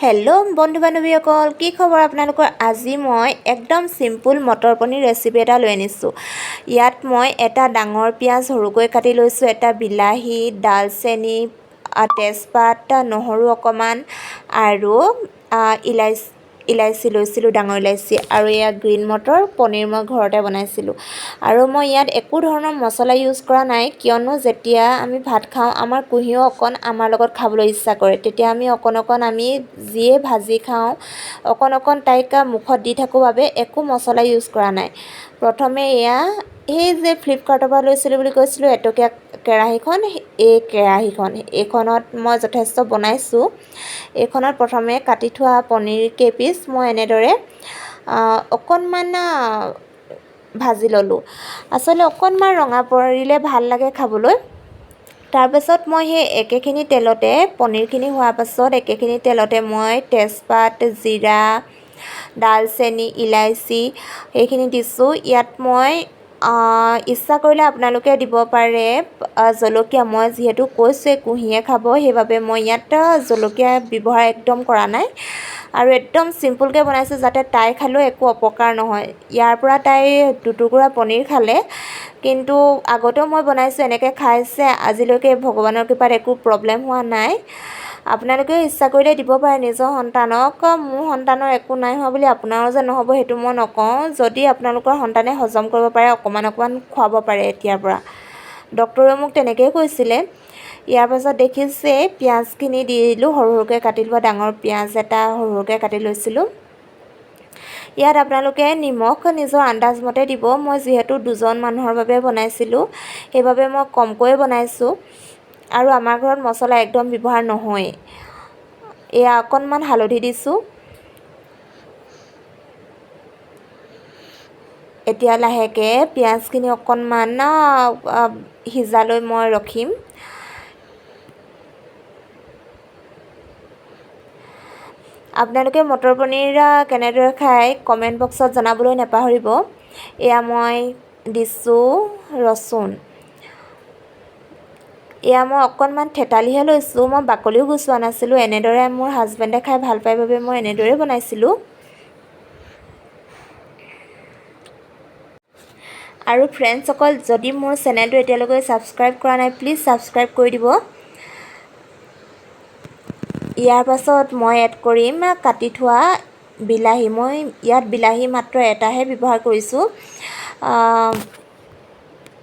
Hello' বন্ধু বান্ধৱীসকল, কি খবৰ আপোনালোকৰ? আজি মই একদম চিম্পুল মটৰ পনীৰ ৰেচিপি এটা লৈ আনিছোঁ। ইয়াত মই এটা ডাঙৰ পিঁয়াজ সৰুকৈ কাটি লৈছোঁ, এটা বিলাহী, ডালচেনি, তেজপাত, নহৰু অকণমান আৰু ইলাচি লৈছিলোঁ, ডাঙৰ ইলাচি, আৰু এয়া গ্ৰীণ মটৰ পনীৰ মই ঘৰতে বনাইছিলোঁ। আৰু মই ইয়াত একো ধৰণৰ মছলা ইউজ কৰা নাই, কিয়নো যেতিয়া আমি ভাত খাওঁ আমাৰ কুঁহিও অকণ আমাৰ লগত খাবলৈ ইচ্ছা কৰে, তেতিয়া আমি অকণ অকণ আমি যিয়ে ভাজি খাওঁ অকণ অকণ তাইক মুখত দি থাকোঁ বাবে একো মছলা ইউজ কৰা নাই। প্ৰথমে এয়া সেই যে ফ্লিপকাৰ্টৰ পৰা লৈছিলোঁ বুলি কৈছিলোঁ এটকীয়া কেৰাহীখন, এই কেৰাহীখন এইখনত মই যথেষ্ট বনাইছোঁ। এইখনত প্ৰথমে কাটি থোৱা পনীৰ কেইপিচ মই এনেদৰে অকণমান ভাজি ল'লোঁ। আচলতে অকণমান ৰঙা পৰিলে ভাল লাগে খাবলৈ। তাৰপাছত মই সেই একেখিনি তেলতে পনীৰখিনি হোৱাৰ পাছত একেখিনি তেলতে মই তেজপাত, জিৰা, ডালচেনি, ইলাচি এইখিনি দিছোঁ। ইয়াত মই ইচ্ছা কৰিলে আপোনালোকে দিব পাৰে জলকীয়া। মই যিহেতু কৈছোঁৱেই কুঁহিয়ে খাব, সেইবাবে মই ইয়াত জলকীয়া ব্যৱহাৰ একদম কৰা নাই আৰু একদম চিম্পুলকৈ বনাইছোঁ যাতে তাই খালেও একো অপকাৰ নহয়। ইয়াৰ পৰা তাই দুটুকুৰা পনীৰ খালে, কিন্তু আগতেও মই বনাইছোঁ এনেকৈ খাইছে, আজিলৈকে ভগৱানৰ কৃপাত একো প্ৰব্লেম হোৱা নাই। আপোনালোকেও ইচ্ছা কৰিলে দিব পাৰে নিজৰ সন্তানক। মোৰ সন্তানৰ একো নাই হোৱা বুলি আপোনাৰো যে নহ'ব সেইটো মই নকওঁ। যদি আপোনালোকৰ সন্তানে হজম কৰিব পাৰে অকণমান অকণমান খুৱাব পাৰে এতিয়াৰ পৰা, ডক্তৰেও মোক তেনেকৈয়ে কৈছিলে। ইয়াৰ পাছত দেখিছে পিঁয়াজখিনি দি দিলোঁ, সৰু সৰুকৈ কাটি লোৱা ডাঙৰ পিঁয়াজ এটা সৰু সৰুকৈ কাটি লৈছিলোঁ। ইয়াত আপোনালোকে নিমখ নিজৰ আন্দাজমতে দিব। মই যিহেতু দুজন মানুহৰ বাবে বনাইছিলোঁ সেইবাবে মই কমকৈয়ে বনাইছোঁ আৰু আমাৰ ঘৰত মছলা একদম ব্যৱহাৰ নহয়েই। এয়া অকণমান হালধি দিছোঁ। এতিয়া লাহেকৈ পিঁয়াজখিনি অকণমান সিজালৈ মই ৰখিম। আপোনালোকে মটৰ পনীৰ কেনেদৰে খায় কমেণ্ট বক্সত জনাবলৈ নাপাহৰিব। এয়া মই দিছোঁ ৰচুন। এয়া মই অকণমান থেতালিহে লৈছোঁ, মই বাকলিও গুচোৱা নাছিলোঁ। এনেদৰে মোৰ হাজবেণ্ডে খাই ভাল পায় বাবে মই এনেদৰেই বনাইছিলোঁ। আৰু ফ্ৰেণ্ডছসকল, যদি মোৰ চেনেলটো এতিয়ালৈকে ছাবস্ক্ৰাইব কৰা নাই প্লিজ ছাবস্ক্ৰাইব কৰি দিব। ইয়াৰ পাছত মই এড কৰিম কাটি থোৱা বিলাহী। মই ইয়াত বিলাহী মাত্ৰ এটাহে ব্যৱহাৰ কৰিছোঁ।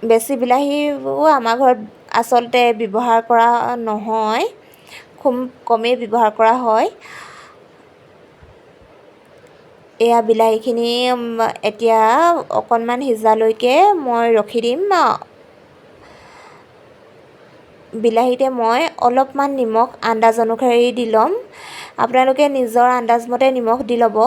বেছি বিলাহীও আমাৰ ঘৰত আচলতে ব্যৱহাৰ কৰা নহয়, খুব কমেই ব্যৱহাৰ কৰা হয়। এয়া বিলাহীখিনি এতিয়া অকণমান সিজালৈকে মই ৰখি দিম। বিলাহীতে মই অলপমান নিমখ আন্দাজ অনুসৰি দি ল'ম। আপোনালোকে নিজৰ আন্দাজমতে নিমখ দি ল'ব।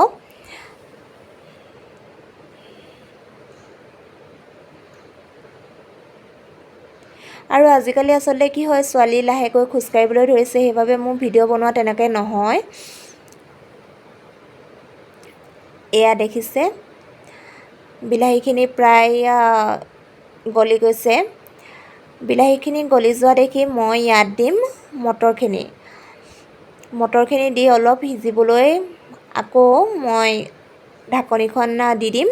আৰু আজিকালি আচলতে কি হয়, ছোৱালী লাহেকৈ খোজকাঢ়িবলৈ ধৰিছে, সেইবাবে মোৰ ভিডিঅ' বনোৱা তেনেকৈ নহয়। এয়া দেখিছে বিলাহীখিনি প্ৰায় গলি গৈছে। বিলাহীখিনি গলি যোৱা দেখি মই ইয়াত দিম মটৰখিনি। মটৰখিনি দি অলপ সিজিবলৈ আকৌ মই ঢাকনিখন দি দিম।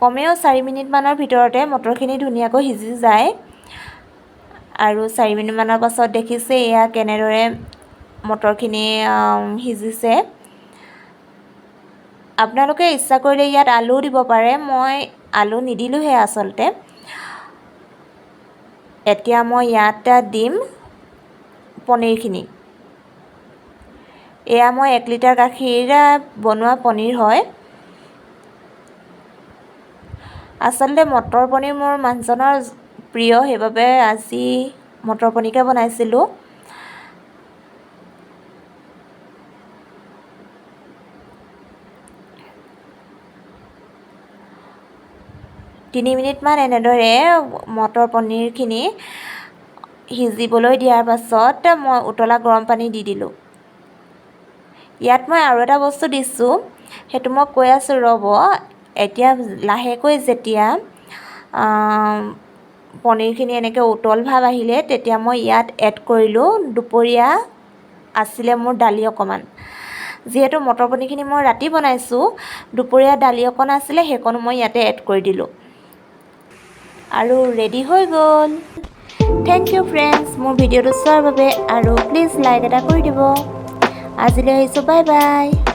কমেও 4 মিনিটমানৰ ভিতৰতে মটৰখিনি ধুনীয়াকৈ সিজি যায়। আৰু 4 মিনিটমানৰ পাছত দেখিছে এয়া কেনেদৰে মটৰখিনি সিজিছে। আপোনালোকে ইচ্ছা কৰিলে ইয়াত আলুও দিব পাৰে, মই আলু নিদিলোঁহে আচলতে। এতিয়া মই ইয়াত দিম পনীৰখিনি। এয়া মই 1 লিটাৰ গাখীৰ বনোৱা পনীৰ হয়। আচলতে মটৰ পনীৰ মোৰ মানুহজনৰ প্ৰিয়, সেইবাবে আজি মটৰ পনীৰকে বনাইছিলোঁ। তিনি মিনিটমান এনেদৰে মটৰ পনীৰখিনি সিজিবলৈ দিয়াৰ পাছত মই উতলা গৰম পানী দি দিলোঁ। ইয়াত মই আৰু এটা বস্তু দিছোঁ, সেইটো মই কৈ আছোঁ ৰ'ব। এতিয়া লাহেকৈ যেতিয়া পনীৰখিনি এনেকৈ উতল ভাৱ আহিলে, তেতিয়া মই ইয়াত এড কৰিলোঁ, দুপৰীয়া আছিলে মোৰ দালি অকণমান। যিহেতু মটৰ পনীৰখিনি মই ৰাতি বনাইছোঁ, দুপৰীয়া দালি অকণ আছিলে, সেইকণো মই ইয়াতে এড কৰি দিলোঁ আৰু ৰেডি হৈ গ'ল। Thank U friends মোৰ ভিডিঅ'টো চোৱাৰ বাবে আৰু প্লিজ লাইক এটা কৰি দিব। আজিলৈ আহিছোঁ, বাই বাই।